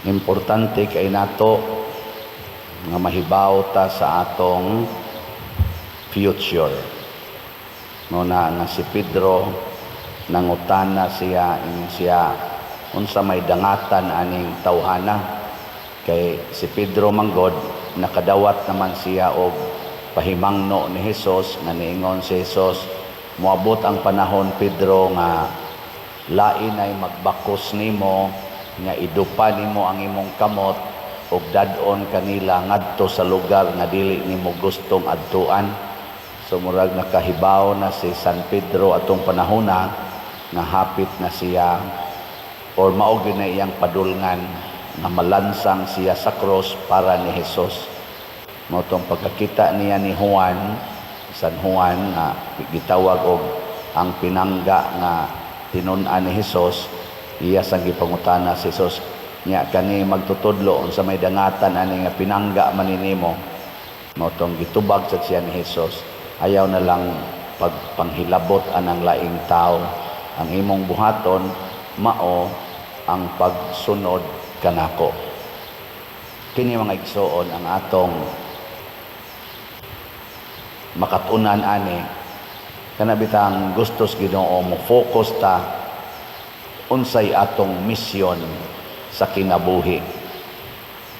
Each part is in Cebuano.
Importante kay nato nga mahibaw ta sa atong future. No na nga si Pedro nangutana siya, ingon siya, "Unsa may dangatan aning tawhana?" Kay si Pedro manggod nakadawat naman siya og pahimangno ni Hesus nga niingon si Hesus, "Moabot ang panahon, Pedro, nga lain ay magbakos nimo, nga idupa nimo ang imong kamot ug dad-on kanila ngadto sa lugar nga dili nimo gustong adtuan." So murag nakahibaw na si San Pedro atong panahona nga hapit na siya or mao gyud na iyang padulngan nga malansang siya sa cross para ni Hesus. Mao tong pagkakita niya ni Juan, San Juan nga gitawag og ang pinangga nga tinun-an ni Hesus, iya sang gipangutana si Hesus niya, "Kani magtutudlo, unsa may dangatan ani nga pinangga man nimo?" Mao tong gitubag sad siya ni Hesus, "Ayaw na lang pagpanghilabot anang laing tao. Ang imong buhaton mao ang pagsunod kanako." Kini, mga igsoon, ang atong makatunan ani, kana bitang gustos Ginoo mo focus ta unsay atong misyon sa kinabuhi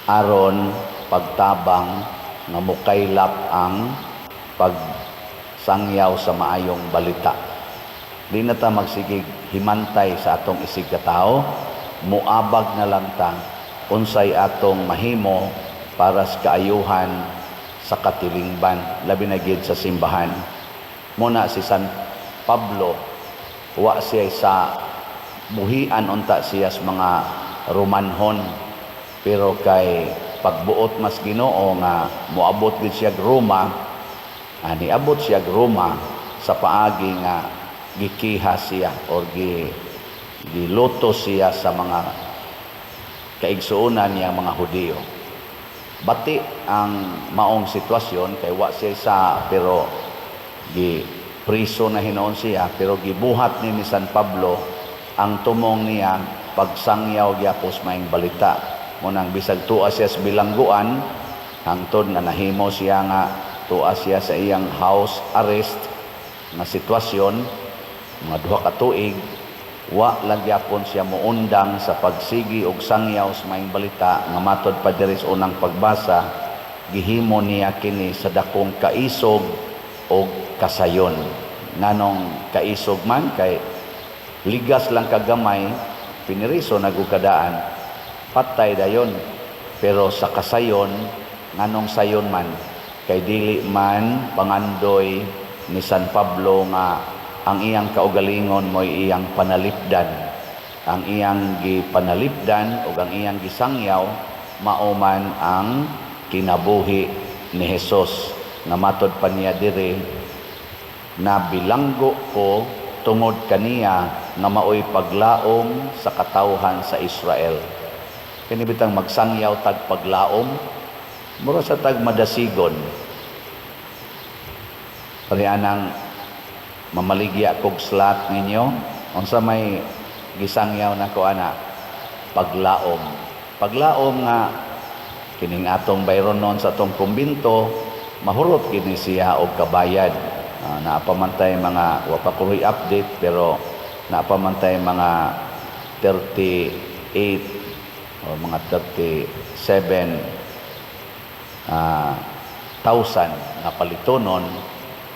aron pagtabang nga mukaylap ang pagsangyaw sa maayong balita. Di na ta magsigig himantay sa atong isig katao, muabag na lang ta unsay atong mahimo para sa kaayuhan sa katilingban, labi na gid sa simbahan. Muna si San Pablo, wa siya sa buhian unta siya sa mga Romanhon, pero kay pagbuot mas Ginoo nga moabot gid siya Roma, ani abot siya Roma sa paagi nga gikiha siya or giluto siya sa mga kaigsuonan niya, mga Hudiyo. Bati ang maong sitwasyon kay wa siya sa, pero gi priso na hinuon siya, pero gibuhat ni San Pablo ang tumong niya pagsangyaw gyapos maayong balita. Munang bisag tuwa siya sa bilangguan, hangtod nga nahimo siya nga tuwa siya sa iyang house arrest nga sitwasyon mga 2 ka tuig, wa lang gyapon siya muundang sa pagsigi og sangyaw sa maayong balita, nga matod pa diri sa unang pagbasa, gihimo niya kini sa dakong kaisog og kasayon. Nganong kaisog man? Kay ligas lang kagamay, piniriso nagukadaan, patay dayon. Pero sa kasayon, nganong sayon man? Kay dili man pangandoy ni San Pablo nga ang iyang kaugalingon mo'y iyang panalipdan. Ang iyang gipanalipdan ug ang iyang gisangyaw mao man ang kinabuhi ni Hesus, nga matod pa niya diri, "Nabilanggo ko tungod kaniya nga maoy paglaom sa katawhan sa Israel." Kini bitang magsangyaw tag paglaom, mura sa tag madasigon. Pareha mamaligya kog slot ninyo, unsa may gisangyaw nako ana? Paglaom. Paglaom nga kining atong bayronon sa atong kumbinto mahurot kini siya og kabayad. Naa pa man tay mga, wa pa ko update, pero naa pa man tay mga 38 o mga 37 thousand nga palitonon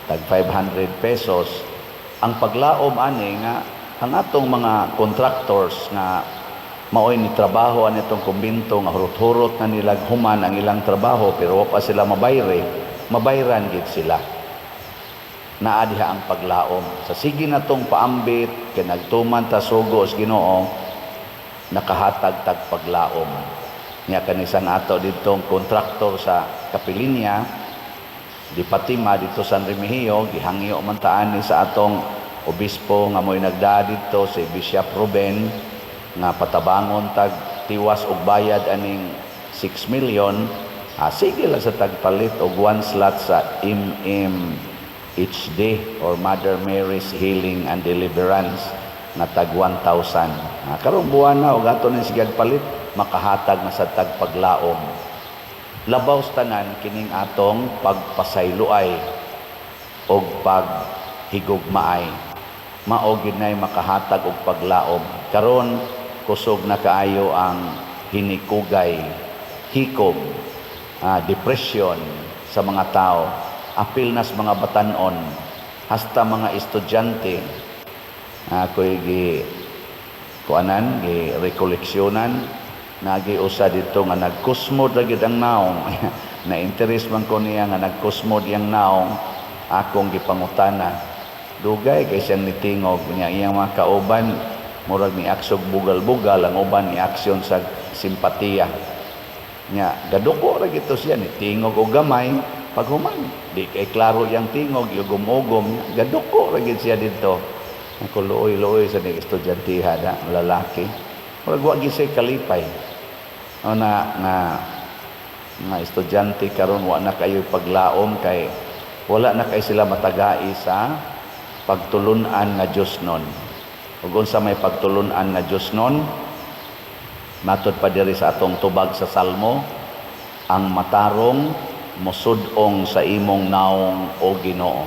tag 500 pesos. Ang paglaom ani nga ang atong mga contractors nga maoy ni trabaho ani itong kumbinto, nga hurot-hurot na nila human ang ilang trabaho pero wa pa sila mabayre, mabayran gid sila. Naa diha ang paglaom sa sige natong paambit kay nagtuman ta sugo sa Ginoo, nakahatag tag paglaom niya. Kanisang ato ditong kontraktor sa Kapilinya di Fatima dito San Remigio, gihangyo man taan ni sa atong obispo nga mo'y nagdaa didto, si Bishop Ruben, nga patabangon tag tiwas og bayad aning 6 million. Sige lang sa tagpalit og one slot sa MMHD or Mother Mary's Healing and Deliverance nga tag 1,000. Karong buwan na og ato ni sigag palit. makahatag na sa tag paglaom. Labaw sa tanan, kining atong pagpasayloay og paghigugmaay, mao gid nay makahatag og paglaom. Karon kusog na kaayo ang hinikugay, hikog, depression sa mga tao, apil nas mga batanon, hasta mga estudyante. Ako'y gi kuanan, gi rekoleksyonan, nagi usa dito nga nagkusmod ra gid ang naong. Na interest man ko niya nga nagkusmod iyang naong. Akong gipangutana, dugay kay siyang nitingog niya. Iyang mga kauban murag ni aksog bugal-bugal, ang uban ni aksyon sa simpatiya nya. Gaduko ra gito siya, nitingog og gamay. Paghuman, di kay klaro iyang tingog, ugom-ugom. Gaduko ra gid siya didto. Ako, luoy-luoy sa ning estudyantiha na lalaki, murag wa gid siya kalipay. O na nga mga estudyante karon, wa na kayo paglaom kay wala na kay sila matagai sa pagtulunan nga Dios nun. Ug unsa may pagtulunan nga Dios nun? Matod pa diri sa atong tubag sa Salmo, ang matarong mosud-ong sa imong naong, o Ginoo.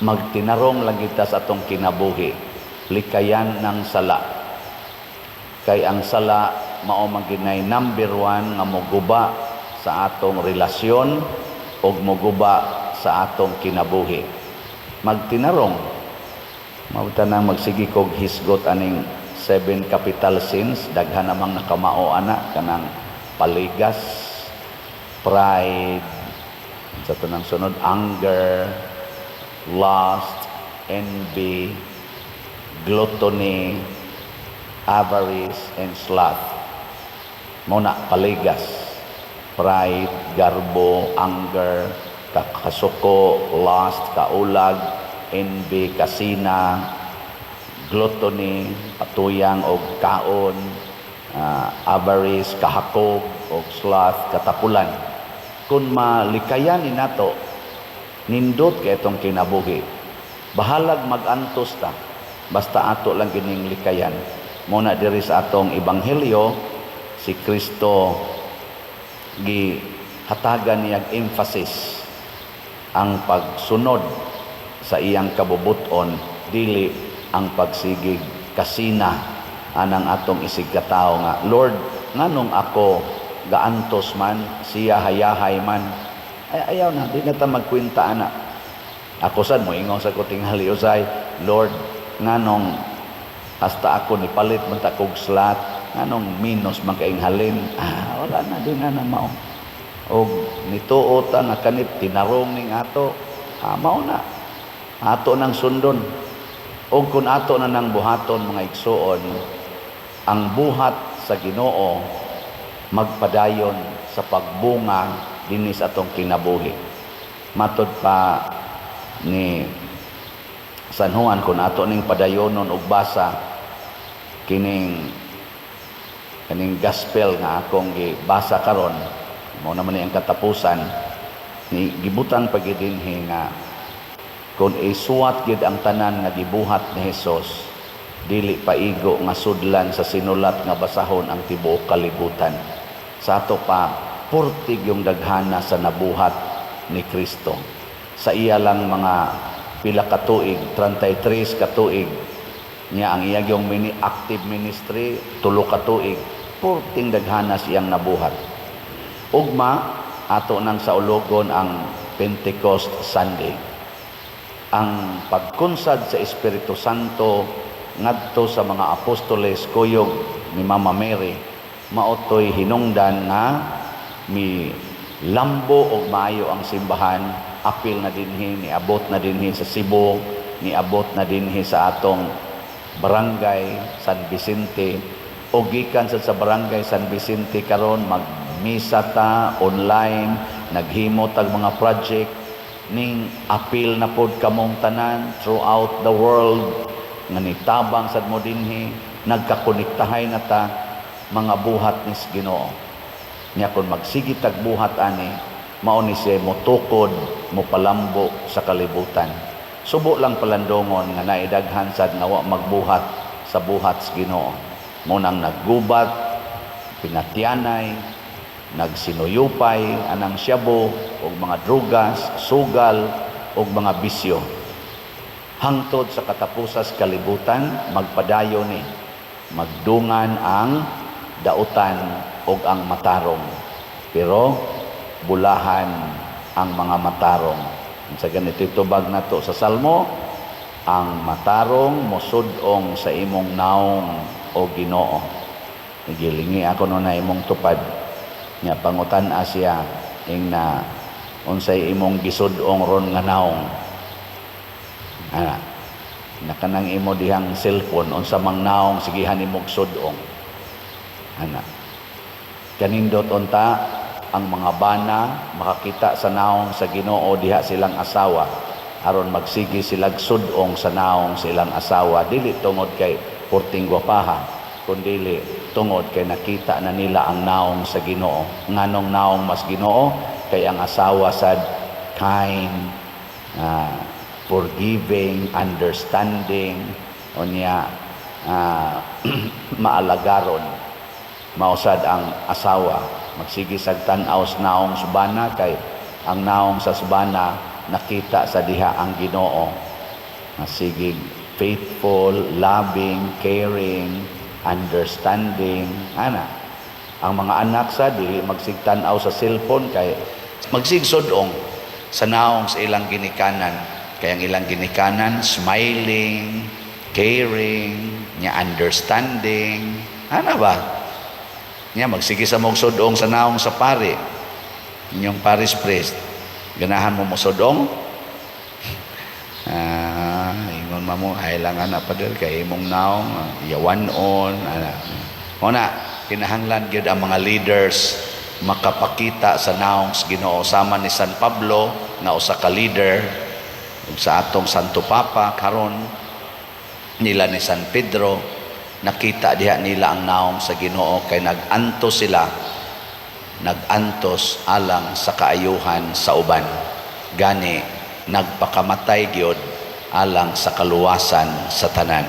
Magtinarong lang kita sa atong kinabuhi, likayan ng sala. Kay ang sala mao man ginay number one nga moguba sa atong relasyon ug moguba sa atong kinabuhi. Magtinarong. Mao nang magsige kog hisgot aning seven capital sins, daghan namang nakamao ana, kanang paligas, pride, sa tunang sunod, anger, lust, envy, gluttony, avarice, and sloth. Mao na paligas, pride, garbo, anger, kasuko, lust, kaulag, envy, kasina, gluttony, patuyang og kaon, avarice, kahakog, og sloth, katapulan. Kung malikayan ni nato, nindot kay itong kinabuhi. Bahalag magantos ta, basta ato lang gining likayan. Muna diri sa atong ebanghelyo, si Kristo gi hatagan niyag emphasis ang pagsunod sa iyang kabubuton, dili ang pagsigig kasina anang atong isig katawo nga, "Lord, nganong ako gaantos man, siya hayahay man?" Ay, ayaw na, di na ta magkwenta ana. Ako sad moingon sa ko tingali usay, "Lord, nganong hasta ako nipalit man ta kog slot, nganong minus man kaing halin?" Ah, wala na, di nga na mao. Og nituo ta nga kanit tinarong ning ato, mao na ato nang sundon. Og kung ato na nang buhaton, mga igsuon, ang buhat sa Ginoo magpadayon sa pagbunga dinhi sa atong kinabuhi. Matod pa ni San Juan, kung ato ning padayonon og basa kining kaning gospel nga akong gibasa karon, mao naman ni ang katapusan ni gibutang pagid dinhi nga kung isuwat gid ang tanan nga gibuhat ni Hesus, dili paigo nga sudlan sa sinulat nga basahon ang tibuok kalibutan. Sa ato pa, purtig yung daghana sa nabuhat ni Kristo sa iya lang mga pila ka tuig, 33 ka tuig niya. Ang iya yung mini active ministry, 3 ka tuig. Purting daghana siyang nabuhat. Ugma ato nang saulogon ang Pentecost Sunday, ang pagkunsad sa Espiritu Santo ngadto sa mga apostoles kuyog ni Mama Mary. Maotoy hinungdan nga mi lambo og maayo ang simbahan, apil na dinhi, niabot na dinhi sa Cebu, niabot na dinhi sa atong barangay San Vicente. O gikan sa barangay San Vicente karon, magmisa ta online, naghimo tag mga project ning apil na pod kamong tanan throughout the world nga nitabang sad mo dinhi. Nagkakonektahay na ta, mga buhat ni Ginoo. Nya kon magsige tag buhat ani, mao ni siya motukod, mopalambo sa kalibutan. Subo lang palandongon nga naidaghan sad nga wa magbuhat sa buhat sa Ginoo. Mo nang naggubat. Pinatyanay, nagsinuyupay anang syabo ug mga drugas, sugal ug mga bisyo. Hangtod sa katapusas kalibutan, magpadayon ni magdungan ang dautan ug ang matarong. Pero bulahan ang mga matarong. Sa ganito itubag nato sa Salmo, ang matarong mosud-ong sa imong naong, o Ginoo. Gilingi ako no na imong tupad. Nya pangutan-a siya ing na unsay imong gisud-ong ron nga naong. Ana, nakanang imo dihang cellphone, unsa mang naong sigihan nimog sud-ong. Ana. Kanindot unta ang mga bana makakita sa naong sa Ginoo diha silang asawa aron magsige silag sud-ong sa naong silang asawa, dili tungod kay porting gwapaha, kundili tungod kay nakita na nila ang naong sa Ginoo. Nganong naong mas Ginoo? Kay ang asawa sad kind, forgiving, understanding, unya maalagaron. Mausad ang asawa magsige sag tan-aw sa naong sa bana kay ang naong sa bana nakita sa diha ang Ginoo. Masigig faithful, loving, caring, understanding, ana. Ang mga anak sa dili magsigtan-aw sa cellphone kay magsigsudong sa naong sa ilang ginikanan. Kay ang ilang ginikanan smiling, caring, nya understanding. Ana ba? Nya magsige sa mong sudong sa naong sa pari. Inyong parish priest. Ganahan mo mosudong? Ingon ma mo, ay lang ana, pader, kay imong naong yawan-on ana. Mo na kinahanglan gyud ang mga leaders makapakita sa naong sa Ginoo sama ni San Pablo nga usa ka leader ug sa atong Santo Papa karon nila ni San Pedro. Nakita diha nila ang naong sa Ginoo kay nag-antos sila, nag-antos alang sa kaayuhan sa uban, gani nagpakamatay gyud alang sa kaluwasan sa tanan.